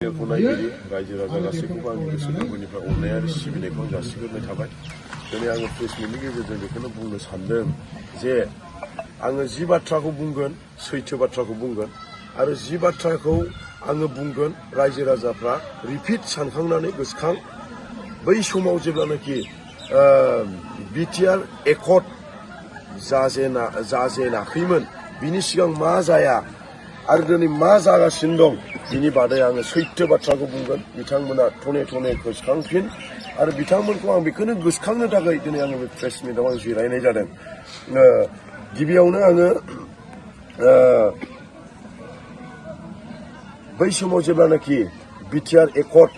गनायगिरि रायजो राजा गासैखौबो आंनि गोसो गोरबोनिफ्राय अननाय आरो सिबिनायखौ आं जासिग्रोनाय थाबाय। दिनै आङो प्रेस मिटनि गेजेरजों बेखौनो बुंनो सानदों जे आङो जि बाथ्राखौ बुंगोन सैथो बाथ्राखौ बुंगोन आरो जि बाथ्राखौ आङो बुंगोन रायजो राजाफ्रा रिपिट सानखांनानै गोसोखां बै समाव जेब्लानाखि बिटिआर एकर्ड जाजेनाखैमोन बिनि सिगां मा जाया आरो दिनै मा जागासिनो दं बिनि बादै आङो सैथो बाथ्राखौ बुंगोन। बिथांमोना थने थने गोसोखांफिन आरो बिथांमोनखौ आं बेखौनो गोसोखांनो थाखाय दिनै आङो बे प्रेस मिटआव आं जिरायनाय जादों। गिबियावनो आङो बै समाव जेब्लानाखि बिटिआर एकर्ड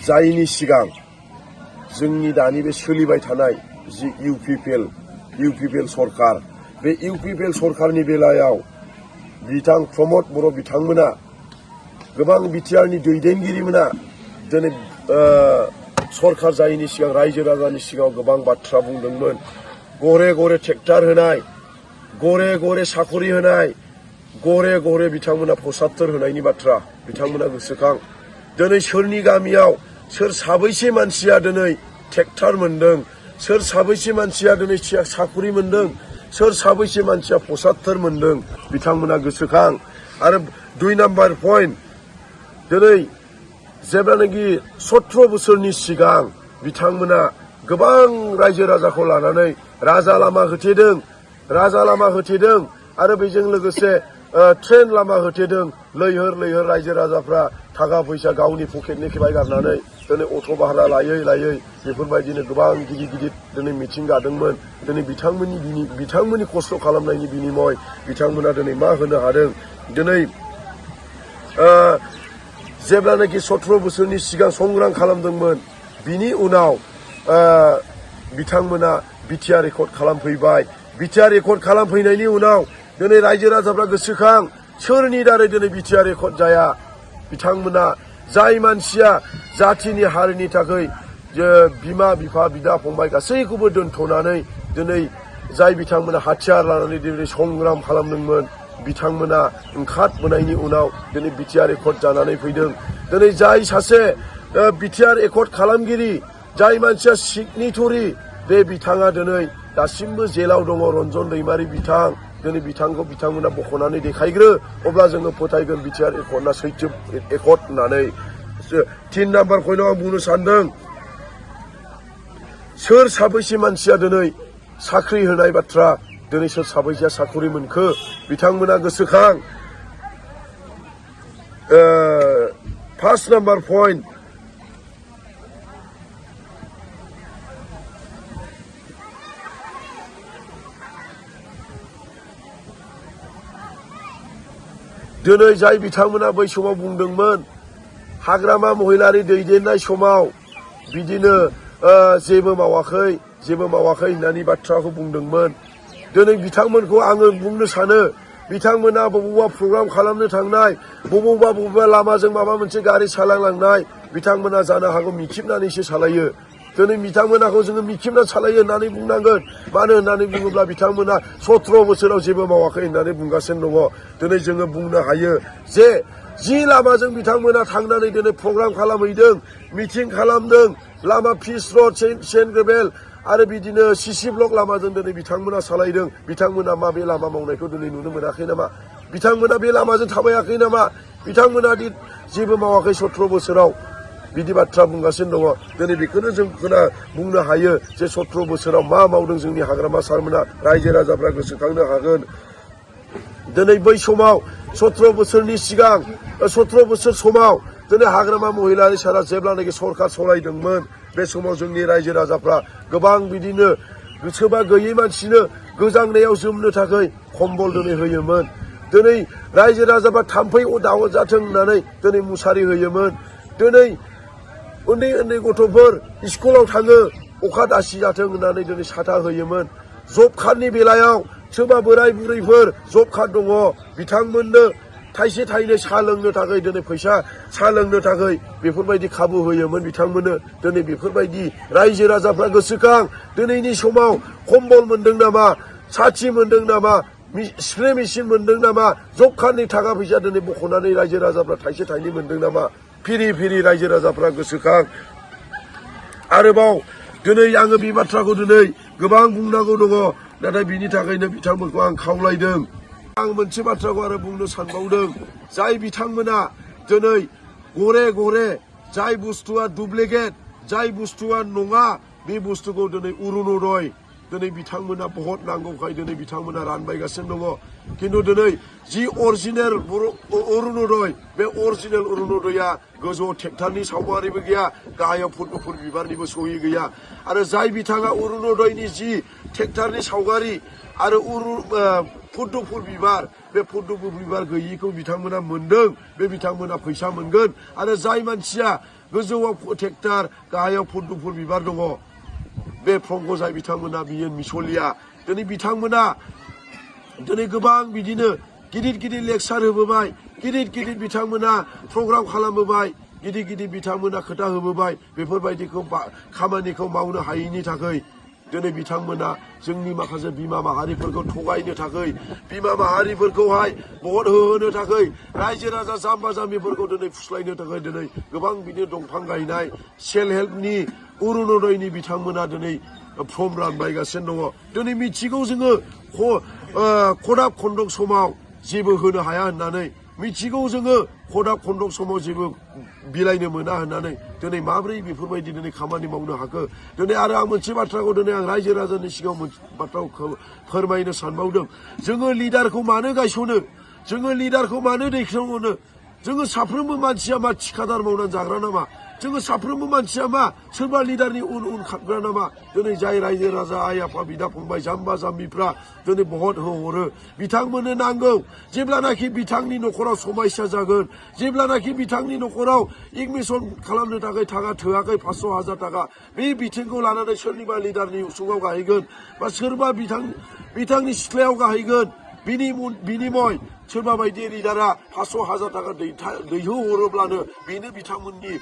जायैनि सिगां जोंनि दानि बे सोलिबाय थानाय जि इउपिपिएल सरकार बे इउपिपिएल सरकारनि बेलायाव बिथां प्रमद बर' बिथांमोना गोबां बिटिआरनि दैदेनगिरिमोना दिनै सरकार जायैनि सिगां रायजो राजानि सिगाङाव गोबां बाथ्रा बुंदोंमोन। गरे गरे ट्रेक्टर होनाय, गरे गरे साखरि होनाय, गरे गरे बिथांमोना पसात्तर होनायनि बाथ्रा बिथांमोना गोसोखां। दिनै सोरनि गामियाव सोर साबैसे मानसिया दिनै ट्रेक्टर मोन्दों, सोर साबैसे मानसिया दिनै साखरि मोन्दों, सोर साबैसे मानसिया पसात्तर मोन्दों बिथांमोना गोसोखां। आरो 2 नाम्बार पइन्ट, दिनै जेब्लानाखि 17 बोसोरनि सिगां बिथांमोना गोबां रायजो राजाखौ लानानै राजा लामा होथेदों आरो बेजों लोगोसे ट्रेन लामा होथेदों। लैहोर लैहोर रायजो राजाफ्रा थाखा फैसा गावनि पकेटनिफ्राय गारनानै दिनै अट' भारा लायै बेफोरबायदिनो गोबां गिदिर दिनै मिथिं गादोंमोन। दिनै बिथांमोननि खस्थ' खालामनायनि बिनिमय बिथांमोना दिनै मा होनो हादों। दिनै जेब्लानाखि 17 बोसोरनि सिगां संग्राम खालामदोंमोन बिनि उनाव बिथांमोना बिटिआर एकर्ड खालामफैबाय। बिटिआर एकर्ड खालामफैनायनि उनाव दिनै रायजो राजाफ्रा गोसोखां सोरनि दारै दिनै बिटिआर एकर्ड जाया। बिथांमोना जाय मानसिया जाथिनि हारिनि थाखाय बिमा बिफा बिदा फंबाय गासैखौबो दोनथ'नानै दिनै जाय बिथांमोना हाथियार लानानै दिनै संग्राम खालामदोंमोन बिथांमोना ओंखारबोनायनि उनाव दिनै बिटिआर एकर्ड जानानै फैदों। दिनै जाय सासे बिटिआर एकर्ड खालामगिरि, जाय मानसिया सिगनेटरि, बे बिथाङा दिनै दासिमबो जेलाव दङ। रन्जन दैमारि बिथां, दिनै बिथांमोना बख'नानै देखायग्रो अब्ला जोङो फोथायगोन बिटिआर एकर्डआ सैथो एकर्ड होननानै। 3 नाम्बार पइन्टआव आं बुंनो सानदों सोर साबैसे मानसिया दिनै साख्रि होनाय बाथ्रा, दिनै सोर साबैसेया साख्रि मोनखो बिथांमोना गोसोखां। 1 नाम्बार पइन्ट, दिनै जाय बिथांमोना बै समाव बुंदोंमोन हाग्रामा महिलारि दैदेननाय समाव बिदिनो जेबो मावाखै होननानै बाथ्राखौ बुंदोंमोन। दिनै बिथांमोनखौ आङो बुंनो सानो बिथांमोना बबेबा प्रग्राम खालामनो थांनाय, बबेबा लामाजों माबा मोनसे गारि सालायलांनाय बिथांमोना जानो हागौ मिथिबनानैसो सालायो। दिनै बिथांमोनाखौ जोङो मिथिबना सालायो होननानै बुंनांगोन। मानो होननानै बुङोब्ला बिथांमोना 17 बोसोराव जेबो मावाखै होननानै बुंगासिनो दङ। दिनै जोङो बुंनो हायो जे जि लामाजों बिथांमोना थांनानै दिनै प्रग्राम खालामहैदों, मिटिं खालामदों, लामा पिच रड, सेन्ट ग्रेभेल आरो बिदिनो सिसि ब्लक लामाजों दिनै बिथांमोना सालायदों। बिथांमोना मा बे लामा मावनायखौ दिनै नुनो मोनाखै नामा? बिथांमोना बे लामाजों थाबायाखै नामा? बिथांमोना जेबो मावाखै 17 बोसोराव बिदि बाथ्रा बुंगासिनो दङ। दिनै बेखौनो जों बुंनो हायो जे 17 बोसोराव मा मावदों जोंनि हाग्रामा सारमोना, रायजो राजाफ्रा गोसोखांनो हागोन। दिनै बै समाव 17 बोसोरनि सिगां 17 बोसोर समाव दिनै हाग्रामा महिलारि सारा जेब्लानाखि सरकार सलायदोंमोन बे समाव जोंनि रायजो राजाफ्रा गोबां बिदिनो सोरबा गैयै मानसिनो गोजांनायाव जोमनो थाखाय कम्बल दिनै होयोमोन। दिनै रायजो राजाफ्रा थाम्फै दाजाथों होननानै दिनै मुसारि होयोमोन। दिनै उन्दै गथ'फोर स्कुलाव थाङो अखा दासि जाथों होननानै दिनै साथा होयोमोन। जब कार्डनि बेलायाव सोरबा बोराय बुरैफोर जब कार्ड दङ बिथांमोननो थाइसे थाइनै साहा लोंनो थाखाय दिनै फैसा साहा लोंनो थाखाय बेफोरबायदि खाबु होयोमोन बिथांमोननो। दिनै बेफोरबायदि रायजो राजाफ्रा गोसोखां दिनैनि समाव कम्बल मोनदों नामा, साथि मोनदों नामा, स्प्रे मेसिन मोनदों नामा, जब कार्डनि थाखा फैसा दिनै बख'नानै रायजो राजाफ्रा थाइसे थाइनै मोनदों नामा? फिरि फिरि रायजो राजाफ्रा गोसोखां आरोबाव दिनै आङो बे बाथ्राखौ दिनै गोबां बुंनांगौ दङ नाथाय बिनि थाखायनो बिथांमोनखौ आं खावलायदों आं मोनसे बाथ्राखौ आरो बुंनो सानबावदों जाय बिथांमोना दिनै गरे गरे जाय बुस्थुआ डुप्लिकेट जाय बुस्थुआ नङा बे बुस्थुखौ दिनै अरुणोदय दिनै बिथांमोना बहुत नांगौखाय दिनै बिथांमोना रानबायगासिनो दङ खिन्थु दिनै जि अरिजिनेल अरुणोदय बे अरिजिनेल अरुणोदया गोजौआव ट्रेक्टरनि सावगारिबो गैया गाहायाव फुल बिबारनिबो सहि गैया आरो जाय बिथाङा अरुणोदयनि जि ट्रेक्टरनि सावगारि आरो फुल बिबार बे फुल बिबार गैयिखौ बिथांमोना मोनदों बे बिथांमोना फैसा मोनगोन आरो जाय मानसिया गोजौआव ट्रेक्टर गाहायाव फुल बिबार दङ बे प्रंगजाय बिथांमोना बियो मिसलिया दिनै बिथांमोना दिनै गोबां बिदिनो गिदिर गिदिर लेक्सार होबोबाय गिदिर गिदिर बिथांमोना प्रग्राम खालामबोबाय गिदिर गिदिर बिथांमोना खोथा होबोबाय बेफोरबायदिखौ खामानिखौ मावनो हायैनि थाखाय दिनै बिथांमोना जोंनि माखासे बिमा माहारिफोरखौ थगायनो थाखाय बिमा माहारिफोरखौहाय भट होहोनो थाखाय रायजो राजा जाम्बा जाम्बिफोरखौ दिनै फुस्लायनो थाखाय दिनै गोबां बिदिनो दंफां गायनाय सेल्फ हेल्पनि अरुणोदयनि बिथांमोना दिनै फर्म रानबायगासिनो दङ दिनै मिथिगौ जोङो खदाब खन्दक समाव जेबो होनो हाया होननानै मिथिगौ जोङो खदाब खन्दक समाव जेबो बिलाइनो मोना होननानै दिनै माब्रै बेफोरबायदि दिनै खामानि मावनो हाखो दिनै आरो आं मोनसे बाथ्राखौ दिनै आं रायजो राजानि सिगाङाव मोनसे बाथ्राखौ फोरमायनो सानबावदों जोङो लिडारखौ मानो गायसनो जोङो लिडारखौ मानो दैखांहरो जोङो साफ्रोमबो मानसिया मा थिखादार मावनानै जाग्रा नामा जोङो साफ्रोमबो मानसिया मा सोरबा लिडारनि उन खारग्रा नामा दिनै जाय रायजो राजा आइ आफा बिदा फंबाय जाम्बा जाम्बिफ्रा दिनै भट होहरो बिथांमोननो नांगौ जेब्लानाखि बिथांनि न'खराव समस्या जागोन जेब्लानाखि बिथांनि न'खराव एडमिसन खालामनो थाखाय थाखा थोआखै 500,000 थाखा बे बिथिंखौ लानानै सोरनिबा लिडारनि उसुङाव गाहैगोन बा सोरबा बिथांनि सिथ्लायाव गाहैगोन बिनिमय सोरबा बायदि लिडारा 500,000 थाखा दैहोहरोब्लानो बेनो बिथांमोननि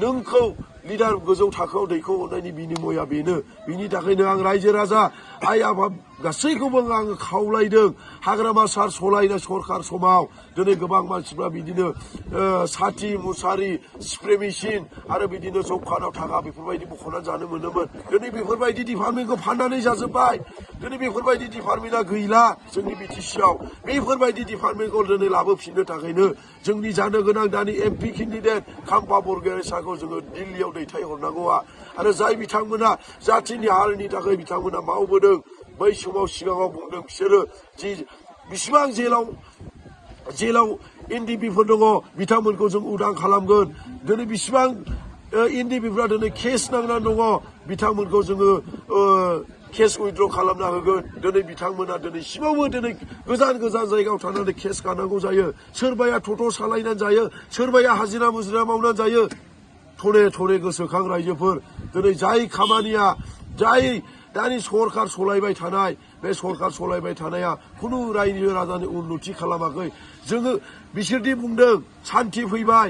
नोंखौ लिडार गोजौ थाखोआव दैखोहरनायनि बिनिमया बेनो बिनि थाखायनो आं रायजो राजा आइ आफा गासैखौबो आङो खावलायदों हाग्रामा सार सलायनाय सरखार समाव दिनै गोबां मानसिफ्रा बिदिनो साथि मुसारि स्प्रे मेसिन आरो बिदिनो जब कार्डआव थाखा बेफोरबायदि बख'नानै जानो मोनोमोन दिनै बेफोरबायदि डिपार्टमेन्टखौ फाननानै जाजोब्बाय दिनै बेफोरबायदि डिपार्टमेन्टआ गैला जोंनि बिटिसिआव बेफोरबायदि डिपार्टमेन्टखौ दिनै लाबोफिननो थाखायनो जोंनि जानो गोनां दानि एमपि केन्डिडेट खाम्फा बरगयारिसाखौ जोङो दिल्लीयाव दैथायहरनांगौआ आरो जाय बिथांमोना जाथिनि हारिनि थाखाय बिथांमोना मावबोदों बै समाव सिगाङाव बुंदों बिसोरो जि बिसिबां जेलाव एनडिपिफोर दङ बिथांमोनखौ जों उदां खालामगोन दिनै बिसिबां एनडिपिफ्रा दिनै केस नांनानै दङ बिथांमोनखौ जोङो केस उइथड्र खालामना होगोन दिनै बिथांमोना दिनैसिमावबो दिनै गोजान गोजान जायगायाव थानानै केस गानांगौ जायो सोरबाया टट' सालायनानै जायो सोरबाया हाजिरा मुजिरा मावनानै जायो थरे गोसोखां रायजोफोर दिनै जाय खामानिया जाय दानि सरखार सलायबाय थानाय बे सरखार सलायबाय थानाया खुनु रायजो राजानि उन्नति खालामाखै जोङो बिसोरदि बुंदों सान्थि फैबाय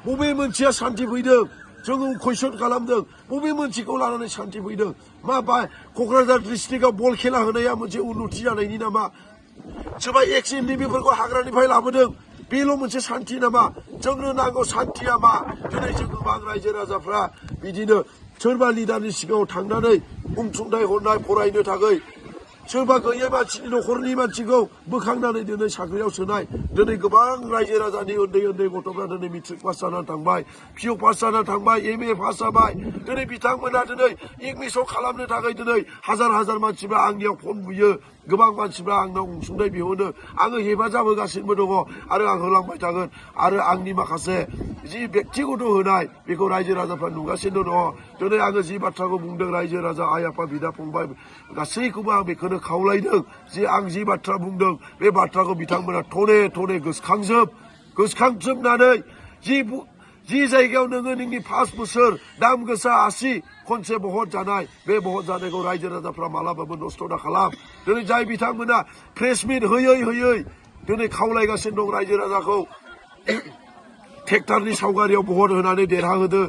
बबे मोनसेया सान्थि फैदों जोङो कुइसन खालामदों बबे मोनसेखौ लानानै सान्थि फैदों मा क'क्राझार डिस्ट्रिक्टआव बल खेला होनाया मोनसे उन्नति जानायनि नामा सोरबा एक्स एनडिपिफोरखौ हाग्रानिफ्राय लाबोदों बेल' मोनसे सान्थि नामा जोंनो नांगौ सान्थिया मा दिनै जों गोबां रायजो राजाफ्रा बिदिनो सोरबा लिडारनि सिगाङाव थांनानै अनसुंथाइ हरनाय फरायनो थाखाय सोरबा गैयै मानसिनि न'खरनि मानसिखौ बोखांनानै दिनै साख्रियाव सोनाय दिनै गोबां रायजो राजानि उन्दै गथ'फ्रा दिनै मेट्रिक पास जानानै थांबाय पिइउ पास जानानै थांबाय एमए पास जाबाय दिनै बिथांमोना दिनै एडमिसन खालामनो थाखाय दिनै हाजार मानसिफ्रा आंनियाव फन बुयो गोबां मानसिफ्रा आंनाव अनसुंथाइ बिहरो आङो हेफाजाब होगासिनो दङ आरो आं होलांबाय थागोन आरो आंनि माखासे जि बेक्तिगत होनाय बेखौ रायजो राजाफ्रा नुगासिनो दङ दिनै आङो जि बाथ्राखौ बुंदों रायजो राजा आइ आफा बिदा फंबाय गासैखौबो आं बेखौनो खावलायदों जे आं जि बाथ्रा बुंदों बे बाथ्राखौ बिथांमोना थने गोसोखांजोबनानै जि जायगायाव नोङो नोंनि 5 बोसोर दाम गोसा आसि खनसे भट जानाय बे भट जानायखौ रायजो राजाफ्रा मालाबाबो नस्थ' दा खालाम दिनै जाय बिथांमोना प्रेस मिट होयै दिनै खावलायगासिनो दं रायजो राजाखौ ट्रेक्टरनि सावगारियाव भट होनानै देरहाहोदो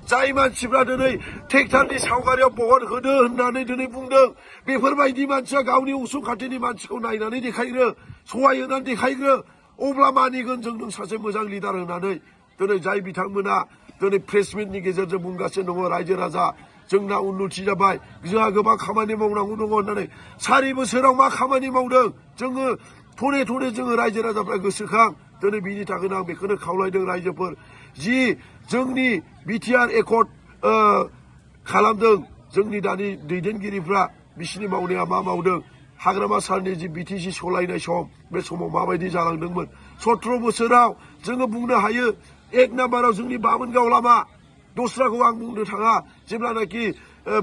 जाय मानसिफ्रा दिनै ट्रेक्टरनि सावगारियाव भट होदो होननानै दिनै बुंदों बेफोरबायदि मानसिया गावनि उसुं खाथिनि मानसिखौ नायनानै देखायग्रो सहाय होनानै देखायग्रो अब्ला मानिगोन जों नों सासे मोजां लिडार होनानै दिनै जाय बिथांमोना दिनै प्रेसमिटनि गेजेरजों बुंगासिनो दङ रायजो राजा जोंना उन्नति जाबाय जोंहा गोबां खामानि मावनांगौ दङ होननानै 4 बोसोराव मा खामानि मावदों जोङो थरे थरे जोङो रायजो राजाफ्रा गोसोखां दिनै बिनि थाखायनो आं बेखौनो खावलायदों रायजोफोर जि जोंनि बिटिआर एकर्ड खालामदों जोंनि दानि दैदेनगिरिफ्रा बिसिनि मावनाया मा मावदों हाग्रामा सारनि जि बिटिसि सलायनाय सम बे समाव माबायदि जालांदोंमोन 17 बोसोराव जोङो बुंनो हायो 1 नाम्बाराव जोंनि बामोनगाव लामा दस्राखौ आं बुंनो थाङा जेब्लानाखि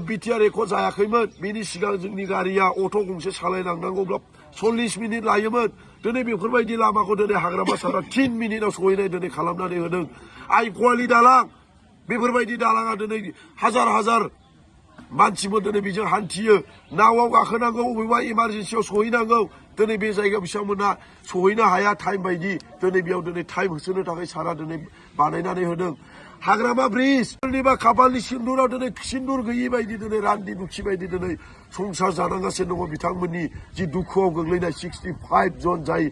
बिटिआर एकर्ड जायाखैमोन बेनि सिगां जोंनि गारिया अट' गंसे सालायलांनांगौब्ला 40 मिनिट लायोमोन दिनै बेफोरबायदि लामाखौ दिनै हाग्रामा सारा 3 मिनिटआव सहैनाय दिनै खालामनानै होदों आइफवालि दालां बेफोरबायदी दालाङा दिनै हाजार हाजार मानसिफोर दिनै बेजों हान्थियो नावआव गाखोनांगौ बबेबा इमारजेन्सियाव सहैनांगौ दिनै बे जायगायाव बिथांमोना सहैनो हाया टाइम बायदि दिनै बेयाव दिनै टाइम होसोनो थाखाय सारा दिनै बानायनानै होदों हाग्रामा ब्रिज सोरनिबा खाफालनि सिन्दुराव दिनै सिन्दुर गैयि बायदि दिनै रान्दि दुखि बायदि दिनै संसार जानांगासिनो दङ बिथांमोननि जि दुखुआव गोग्लैनाय 65 जन जाय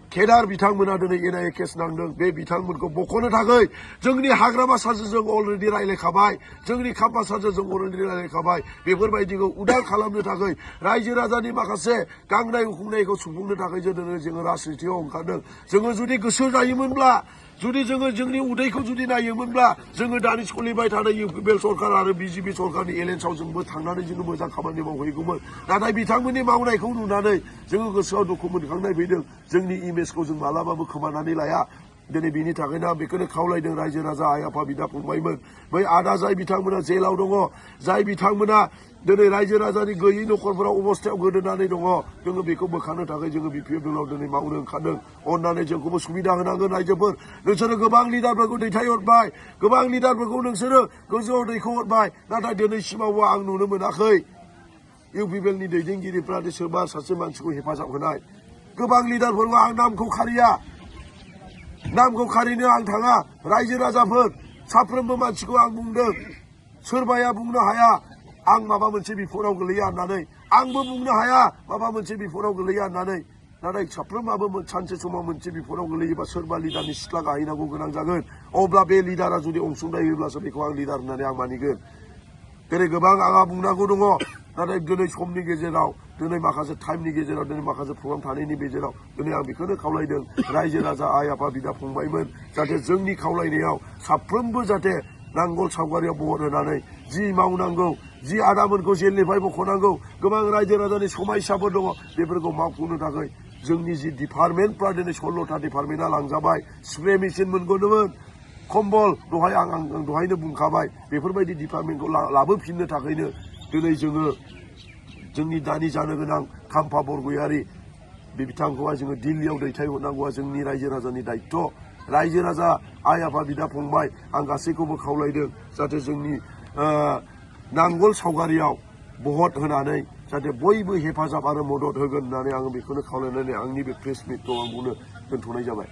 केदार बिथांमोना दिनै एनआइए केस नांदों बे बिथांमोनखौ बख'नो थाखाय जोंनि हाग्रामा सारजों अलरेडि रायलायखाबाय जोंनि खाम्फा सारजों अलरेडि रायलायखाबाय बेफोरबायदिखौ उदां खालामनो थाखाय रायजो राजानि माखासे गांनाय उखुंनायखौ सुफुंनो थाखाय जोङो राजनितियाव ओंखारदों जोङो जुदि गोसो जायोमोनब्ला जुदि जोङो जोंनि उदैखौ जुदि नायोमोनब्ला जोङो दानि सोलिबाय थानाय इउपिपिएल सरकार आरो बिजेपि सरकारनि एलायन्सआव जोंबो थांनानै जोङो मोजां खामानि मावहैगौमोन नाथाय बिथांमोननि मावनायखौ नुनानै जोङो गोसोआव दुखु मोनखांनाय फैदों जोंनि इमेजखौ जों मालाबाबो खोमानानै लाया दिनै बिनि थाखायनो आं बेखौनो खावलायदों रायजो राजा आइ आफा बिदा फंबायमोन बै आदा जाय बिथांमोना जेलाव दङ जाय बिथांमोना दिनै रायजो राजानि गैयै न'खरफोराव अबस्थायाव गोदोनानै दङ जोङो बेखौ बोखारनो थाखाय जोङो बिपिएफएलआव दिनै मावनो ओंखारदों अननानै जोंखौबो सुबिदा होनांगोन रायजोफोर नोंसोरो गोबां लिडारफोरखौ दैथायहरबाय गोबां लिडारफोरखौ नोंसोरो गोजौआव दैखोहरबाय नाथाय दिनैसिमावबो आं नुनो मोनाखै इउपिपिएलनि दैदेनगिरिफ्रा सोरबा सासे मानसिखौ हेफाजाब होनाय गोबां लिडारफोरखौ आं नामखौ खारिनो आं थाङा रायजो राजाफोर साफ्रोमबो मानसिखौ आं बुंदों सोरबाया बुंनो हाया आं माबा मोनसे बिपदआव गोलैया होननानै आंबो बुंनो हाया माबा मोनसे बिपदआव गोलैया होननानै नाथाय साफ्रोमाबो सानसे समाव मोनसे बिपदआव गोलैयोबा सोरबा लिडारनि सिथ्ला गाहैनांगौ गोनां जागोन अब्ला बे लिडारा जुदि अनसुंथाइ होयोब्लासो बेखौ आं लिडार होननानै आं मानिगोन दिनै गोबां आंहा बुंनांगौ दङ नाथाय दिनै समनि गेजेराव दिनै माखासे टाइमनि गेजेराव दिनै माखासे प्रग्राम थानायनि गेजेराव दिनै आं बेखौनो खावलायदों रायजो राजा आइ आफा बिदा फंबायमोन जाहाथे जोंनि खावलायनायाव साफ्रोमबो जाहाथे नांगोल सावगारियाव भट होनानै जि मावनांगौ जि आदामोनखौ जेलनिफ्राय बख'नांगौ गोबां रायजो राजानि समायसाफोर दङ बेफोरखौ मावफुंनो थाखाय जोंनि जि डिपार्टमेन्टफ्रा दिनै 16टा डिपार्टमेन्टआ लांजाबाय स्प्रे मेसिन मोनगौमोन कम्बल दहाय आं दहायनो बुंखाबाय बेफोरबायदि डिपार्टमेन्टखौ लाबोफिननो थाखायनो दिनै जोङो जोंनि दानि जानो गोनां खाम्फा बरगयारि बे बिथांखौहाय जोङो दिल्लीयाव दैथायहरनांगौआ जोंनि रायजो राजानि दायित्व रायजो राजा आइ आफा बिदा फंबाय आं गासैखौबो खावलायदों जाहाथे जोंनि नांगोल सावगारियाव भट होनानै जाहाथे बयबो हेफाजाब आरो मदद होगोन होननानै आं बेखौनो खावलायनानै आंनि बे प्रेस मिटखौ आं बुंनो दोनथ'नाय जाबाय।